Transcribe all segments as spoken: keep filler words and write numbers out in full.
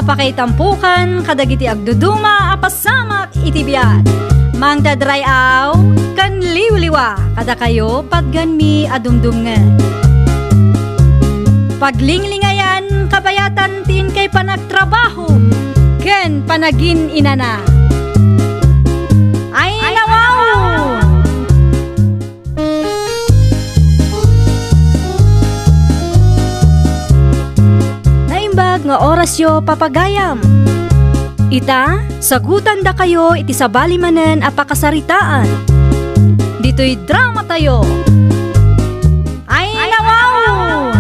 Pakaitampokan kadagiti agduduma a pasamak iti biag. Mangted ray-aw ken liwliwa kadakayo patganmi a dumdumngeg. Paglinglingayan kabayatan ti inkay panagtrabaho ken panagin-inana. Ay, nawaw! Naimbag nga orasyo, papagayam. Ita, sagutandakayo iti sabali manen a pakasaritaan. Ditoy dramatayo. Ay, nawaw!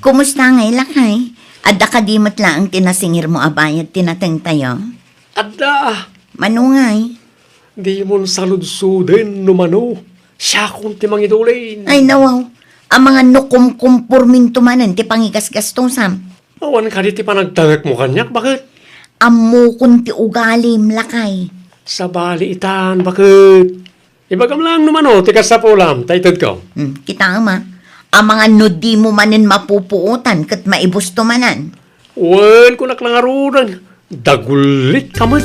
Kumusta ngay, lakay? Adda kadi met laeng ti nasingirmo a bayad ti natengtayo? Adda. Mano ngay? Dimon saludsoden no mano. Siakon ti mangidulin. Ay, nawaw. Amangan no kumkumporminto manen ti pangigasgastusam. Awan kadi ti panagtangekmo kaniak, baket? Ammokon ti ugalim, lakay. Sabali itan, baket. Ibagam laeng no mano ti kasapulam, ta itedko. Hmm, kitaem a. Amangan no dimo manen mapupuotan ket maibusto manen. Wen, kunak la ngaruden, dagullitka met.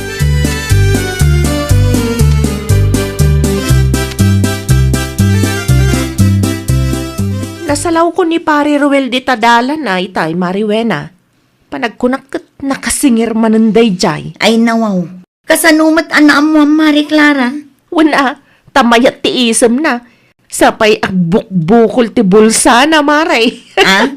Nasalawko ni Pare Ruel dita dalan a itay, Mare Wena. Panagkunak ket nakasingir manen daydiay. Ay, nawaw. Kasano met a naammoam, Mare Clara? Wen a, ta mayat ti isemna. Sapay agbukbukol ti bulsana, Mare. Ah?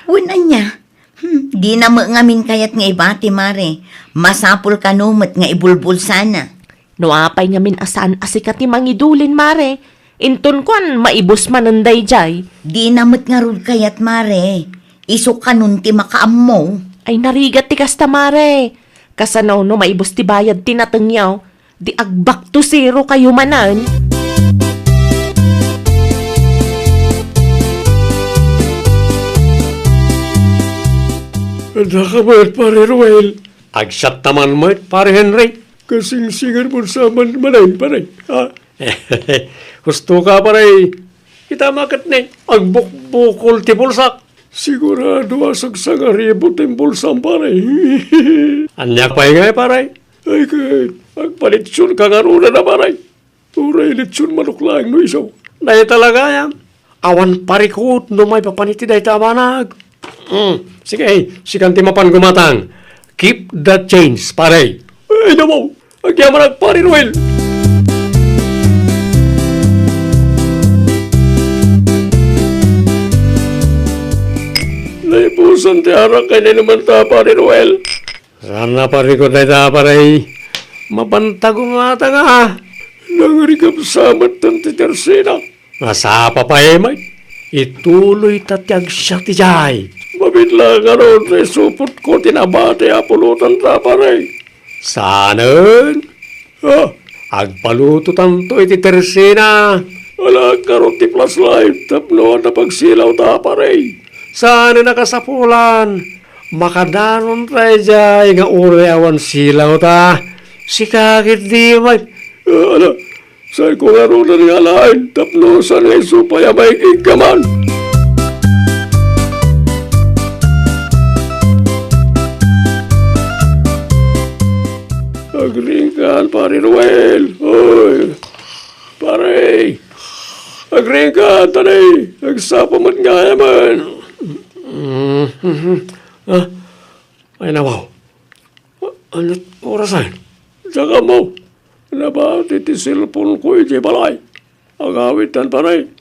Wen ania? Hmm, dina met ngamin kayat nga ibati, Mare. Masapul kano met nga ibulbulsana. No apay ngamin a saan a sika ti mangidulin, Mare, inton kuan, maibus manen daydiay. Dina met ngarud kayat, Mare. Isu kanon ti makaammo. Ay, narigat ti kasta, Mare. Kasano no maibus ti bayad ti natengyo, di ag-back to zero kayo manen? Adda ka met, Pare Ruel. Agsiatta man met, Pare Henry. Kasingsingan mo sa man manen, pare. Ah. Husto ka, pare. Kita maket ni, agbukbukol ti bulsak. Sigurado a sagsangaribo ti bulsam, pare. Ania pay ngay, pare? Ay, ket, agpalitson ka ngaruden a, pare. Uray litson manok laeng no isu. Dayta la gayam. Awan parikut no maipapan iti dayta a banag. Mm, sige, sikan ti mapan gumatang. Keep the change, pare. Ay, nawaw. Agyamanak, Pare Ruel. Naibusan ti arak ken inumanta, Pare Ruel. Saan a parikut dayta, pare? Mapanta gumatang a. Nangrigap sa met ti tersina. Nasapa pay met. Ituloyta ti agsiat idiay. Mabiit la ngarud ti supotko ti nabati a pulotanta, pare. Saanen? Ah, agpalutotanto iti tersina. Ala, ngarud ti flashlight tapno adda pagsilawta, pare. Saanen a kasapulan. Makadanonta idiay nga uray awan silawta. Sika ketdi met. Ah, ala, saanko ngaruden nga alaen tapno saan nga isu pay a maig-iggaman. Agriingkan, Pare Ruel. Oy, pare. Agriingkan, tani. Agsapa met nga ayamen. Mm, mhm. Ah, ay, nawaw. Ania orasen? Diak ammo. Nabati ti cellphone-ko iti balay. Agawidtan, pare.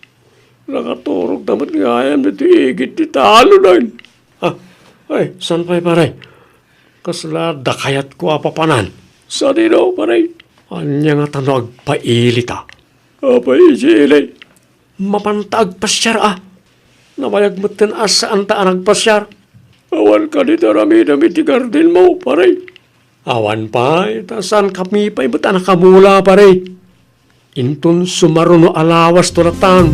Nakaturogta met nga ayam ditoy igid ti talonen. Ah, ay, saan pay, pare? Kasla adda kayatko a papanan. Sadino, pare? Ania ngata no agpailita? Apay iti ili? Mapanta agpasiar a. Nabayag metten a saanta a nagpasiar. Awan kadi ti aramidem iti gardenmo, pare? Awan pay, ta saankami pay met a nakamula, pare. Inton sumaruno a lawas to latan.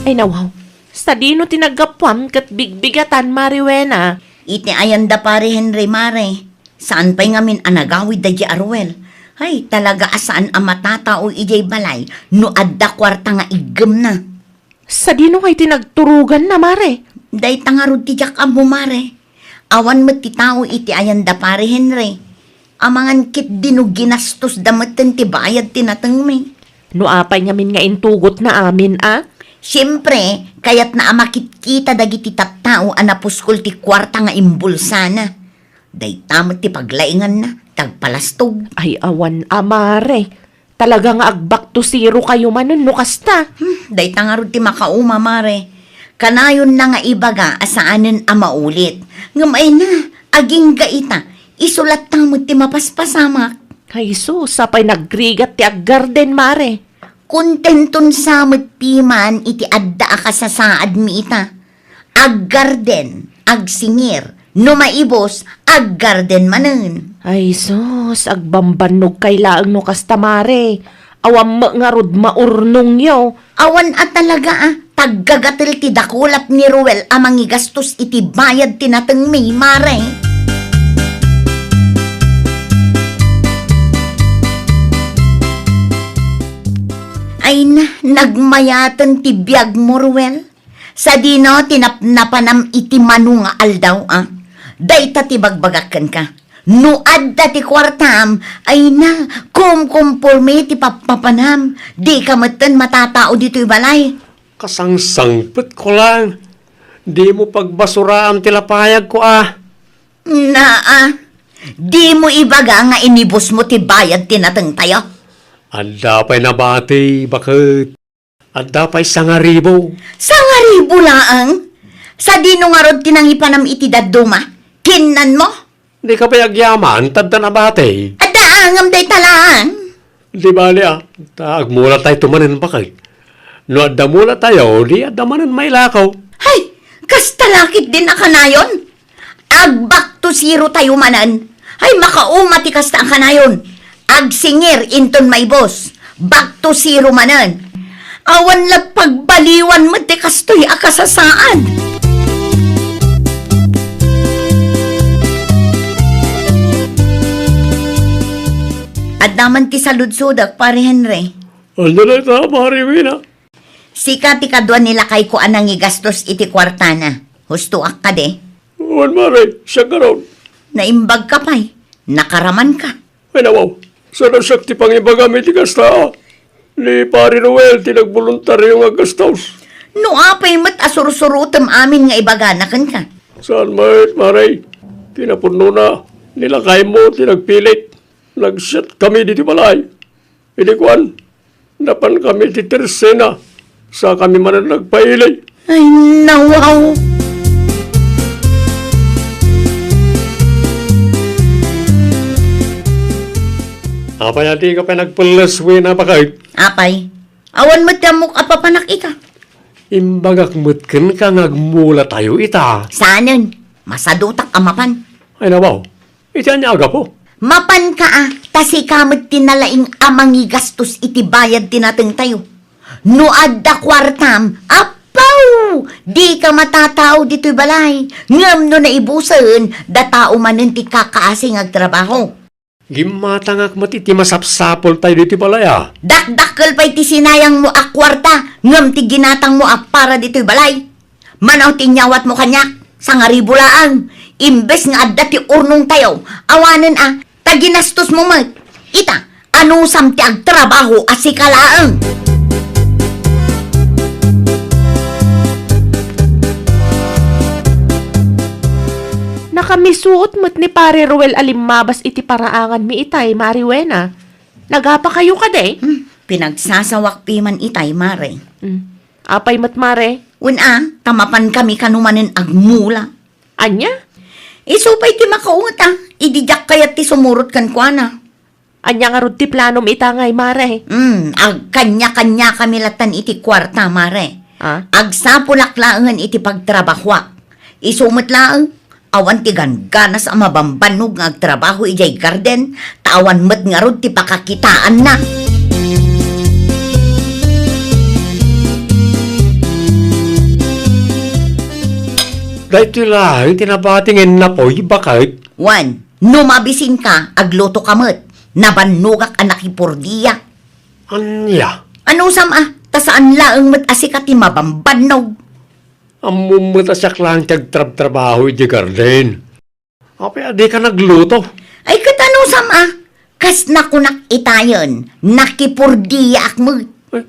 Ay, nawaw. Sadino ti naggapuam ket bigbigatan, Mare Wena? Iti ayanda, Pare Henry, Mare. Saan pay ngamin a nagawid daydi a Ruel. Ay, talaga a saan a matatao idiay balay no adda kuarta nga iggemna. Sadino ngay ti nagturoganna, mare? Dayta ngarud ti diak ammo, mare. Awan met ti tao iti ayan da Pare Henry. Amangan ketdi no ginastosda metten ti bayad ti natengmi. No apay ngamin nga intugotna amin a? Siempre, kayatna a makitkita dagiti tattao a napuskol ti kuarta nga imbulsana. Dayta met ti paglainganna, ti agpalastog. Ay, awan a, mare. Talaga nga ag-back to zero kayo manen no kasta. Hmm, dayta ngarud ti makauma, mare. Kanayonna nga ibaga a saanen a maulit. Ngem ay na, agingga ita, isu latta met ti mapaspasamak. Ay sus, apay nagrigat ti aggarden, mare. Kontenton sa met piman iti adda a kasasaadmi ita. Aggarden, agsingir, no maibus, aggarden manen. Ay sus, agbambannog kay laeng no kasta, mare. Awan met ngarud maurnongyo. Awan a talaga a, taggagatel ti dakulap ni Ruel a mangigastos iti bayad ti natengmi, mare. Ay na, nagmayaten ti biagmo, Ruel. Sadino ti napnapanam iti mano nga aldaw a? Dayta ti bagbagak kenka. No adda ti kuartam, ay na, kumkumporme ti pappapanam. Dika metten matatao ditoy balay. Kasangsangpetko laeng. Dimo pagbasuraam ti lapayagko a. Naa, dimo ibaga nga inibusmo ti bayad ti natengtayo? Adda pay nabati, baket. Adda pay sangaribu. Sangaribu laeng? Sadino ngarud ti nangipanam iti dadduma? Kinnanmo? Dika pay agyaman, tadda nabati. Adda angem dayta laeng. Di bali a, ta agmulatayto manen, baket. No adda mulatayo, di adda manen mailako. Hay, kasta la ketdin a kanayon? Ag-back to zero tayo manen. Ay, makauma ti kasta a kanayon. Agsingir inton maibus. Back to zero manen. Awan la pagbaliwan met ti kastoy a kasasaad. Adda man ti saludsodek, Pare Henry. Ania dayta, Pare Wena? Sika ti kadua ni lakayko a nangigastos iti kuartana. Hustoak kadi? Wen, mare, siak ngarud. Naimbagka pay. Nakaramanka. Ay, nawaw. Saan a siak ti pangibagam iti kasta? Ni Pare Ruel ti nagboluntario nga aggastos. No apay met a sursurotem amin nga ibagana kenka? Saan met, mare. Kinapudnona, ni lakaymo ti nagpilit. Nagsiatkami ditoy balay. Idi kuan, napankami ti tersena, sakami manen nagpaili. Ay, nawaw! Apay a dika pay nagpelles, Wena, baket? Apay, awan met ti ammok a papanak ita. Imbagak met kenka nga agmulatayo ita. Saanen, masadutak a mapan. Ay, nawaw. Iti ania a gapu? Mapanka a, ta sika met ti nalaing a mangigastos iti bayad ti natengtayo. No adda kuartam, appaw! Dika matatao ditoy balay. Ngem no naibusen, datao manen ti kakaasi nga agtrabaho. Gimmatangak met iti masapsapultayo ditoy balay a. Dakdakkel pay ti sinayangmo a kuarta, ngem ti ginatangmo a para ditoy balay. Mano ti inyawatmo kaniak? Sangaribu laeng. Imbes nga adda ti urnongtayo, awanen a, ta ginastosmo met. Ita, anusam ti agtrabaho a sika laeng? Nakamisuot met ni Pare Ruel a limmabas iti paraanganmi itay, Mare Wena. Nagapakayo kadi? Hmm, pinagsasawak piman itay, Mare. Hmm. Apay met, Mare? Wen a, ta mapankami kano manen agmula. Ania? Isu pay ti makaunget a, idi diak kayat ti sumurot kenkuana. Ania ngarud ti planom ita ngay, Mare? Hmm, agkanya-kanyakami lattan iti kuarta, Mare. Ah? Agsapulak laengen iti pagtrabahoak. Isu met laeng, awan ti gangganas a mabambannog nga agtrabaho idiay garden, ta awan met ngarud ti pakakitaanna. Daytoy laeng ti nabati nga innapoy, baket. Wen, no mabisinka, aglutoka met. Nabannogak a nakipurdia. Ania? Anusam a, ta saan laeng met a sika ti mabambannog. Ammom met a siak laeng ti agtrabtrabaho idiay garden. Apay a dika nagluto? Ay, ket anusam a, kas nakunak itayen, nakipurdiaak met. Ay,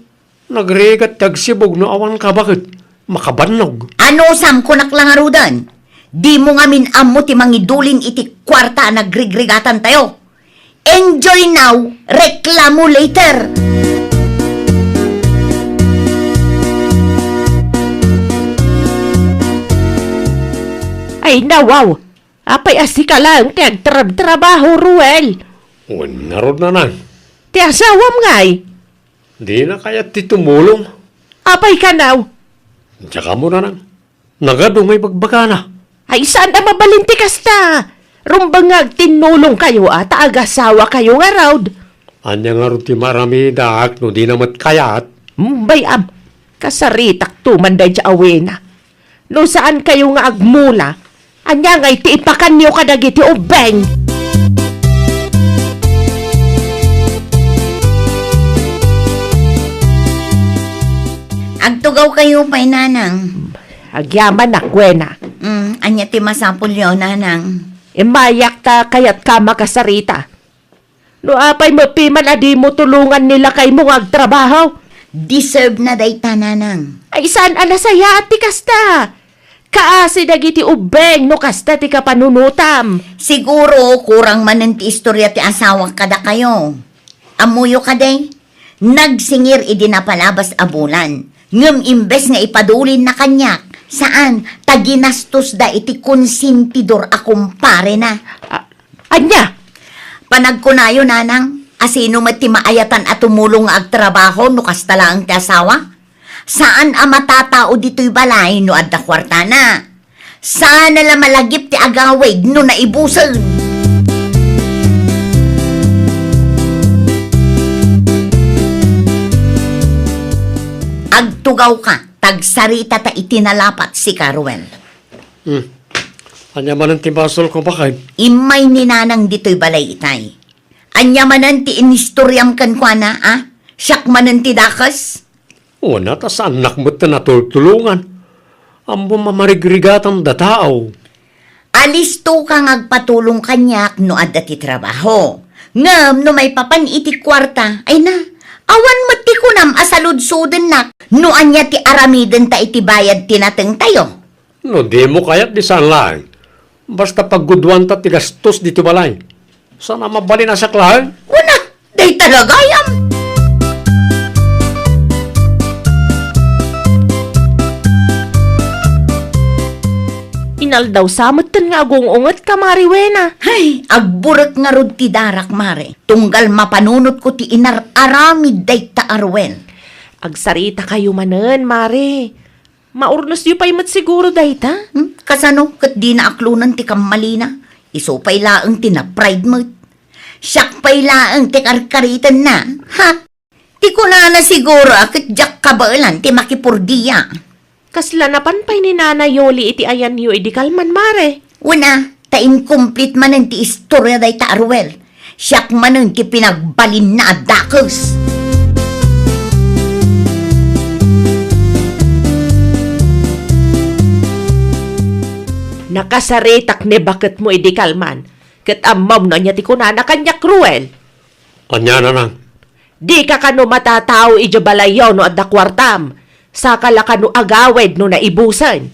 nagrigat ti agsibug no awan ka baket makabannog. Anusam, kunak la ngaruden, dimo ngamin ammo ti mangidulin iti kuarta a nagrigrigatantayo. Enjoy now, reklamo later. Ay, nawaw. Apay a sika laeng ti agtrabtrabaho, Ruel? Wen ngarud, nanang. Ti asawam ngay? Dina kayat ti tumulong. Apay kanaw? Diak ammo, nanang. Nagadu nga ibagbagana. Ay, saan a mabalin ti kasta? Rumbeng nga agtinnulongkayo a ta agasawakayo ngarud. Ania ngarud ti maaramidak no dina met kayat? Hmm, bay-am, kasaritak to man daydiay a wena. No saankayo nga agmula, ania ngay ti ipakanyo kadagiti ubbeng? Agtugawkayo pay, nanang. Agyamanak, wena. Mm, ania ti masapulyo, nanang? Immayak ta kayatka makasarita. No apay met piman a dimo tulongan ni lakaymo nga agtrabaho? Deserve na dayta, nanang. Ay, saan a nasayaat ti kasta? Kaasi dagiti ubbeng no kasta ti kapanunotam. Siguro, kurang manen ti istorya ti asawak kadakayo. Ammoyo kadi? Nagsingir idi napalabas a bulan. Ngem imbes nga ipadulinna kaniak, saan, ta ginastosda iti konsentidor a kumparena. A-, ania? Panagkunayo, nanang, a sino met ti maayatan a tumulong nga agtrabaho no kasta laeng ti asawa? Saan a matatao ditoy balay no adda kuartana. Saan a la malagip ti agawid no naibusen. Agtugawka, ta agsaritata iti nalapat, sika, Ruel. Hmm. Ania manen ti basolko, baket? Immay ni nanang ditoy balay itay. Ania manen ti inistoriam kenkuana, a? Siak manen ti dakes? Wen, ta saannak met ti natultulongan. Ammom a marigrigatanda tao. Alistoka nga agpatulong kaniak no adda ti trabaho. Ngem no maipapan iti kuarta, ay na, awan met ti kunam a saludsodennak no ania ti aramidenta iti bayad ti natengtayo. No dimo kayat, di saan laeng. Basta pagguduanta ti gastos ditoy balay. Saan a mabalin a siak laeng? Kuna, dayta gagayam. Inaldaw sa metten nga agung-ungetka, Mari Wena. Hay, agburek ngarud ti darak, Mari. Tunggal mapanunotko ti inar-aramid dayta a Ruel. Agsaritakayo manen, Mari. Maurnosyo pay met siguro dayta? Hmm? Kasano ket dina aklonen ti kammalina? Isu pay laeng ti na-pride met. Siak pay laeng ti karkaritenna. Ha? Ti kunana siguro a ket diak kabaelan ti makipurdia. Kasla napan pay ni Nana Yoli iti ayanyo idi kalman, Mare? Wen a, ta incomplete manen ti istorya dayta a Ruel. Siak manen ti pinagbalinna a dakes. Nakasaritak ni baketmo idi kalman, ket ammom no ania ti kunana kaniak, Ruel? Ania, nanang? Dika kano matatao idiay balayyo no adda kuartam, saka la kano agawid no naibusen.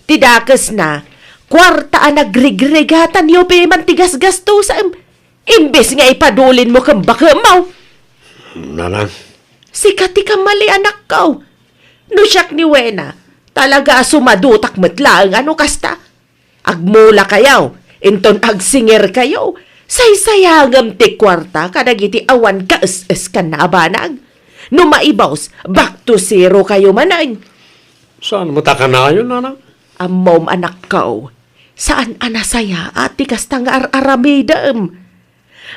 Ti dakesna, kuarta a nagrigrigatanyo piman ti gasgastusem, imbes nga ipadulinmo ken bakemmo. Nanang. Sika ti kamali, anakko. No siak ni Wena, talaga a sumadutak met laeng a no kasta. Agmulakayo, inton agsingirkayo, saysayangem ti kuarta kadagiti awan kaes-eskanna a banag. No maibus, back to zero kayo manen. Saan met a kanayon, nanang? Ammom, anakko, saan a nasayaat ti kasta nga ar-aramidem.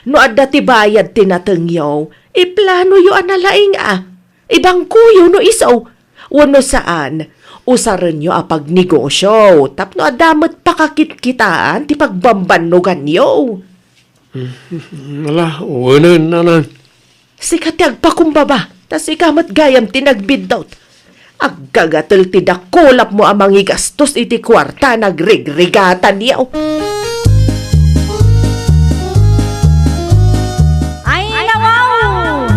No adda ti bayad ti natengyo, iplanoyo a nalaing a. Ibangkoyo no isu, wenno saan, usarenyo a pagnegosio tapno adda met pakakitkitaan ti pagbambannoganyo. Mm, ala, wenen, nanang. Sika ti agpakumbaba, ta sika met gayam ti nagbiddut. Aggagatel ti dakulapmo a mangigastos iti kuarta a nagrigrigatanyo. Ay, nawaw!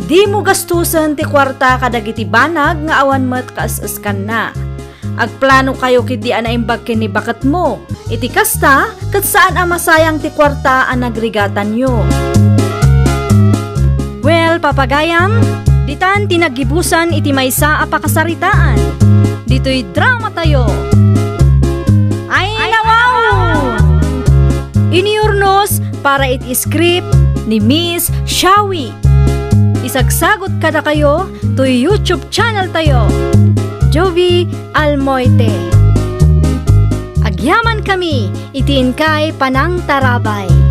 Dimo gastusen ti kuarta kadagiti banag nga awan met kaes-eskanna. Agplano kayo ketdi a naimbag ken ni baketmo. Iti kasta, ket saan a masayang ti kuarta a nagrigatanyo. Well, papagayam, ditan ti naggibusan iti maysa a pakasaritaan. Ditoy drama tayo. Ay, nawaw! Iniurnos para iti script ni Miss Shawi. Isagsagot kadakayo toy YouTube channel tayo, Jovie Almoite. Agyaman kami iti inkay panangtarabay.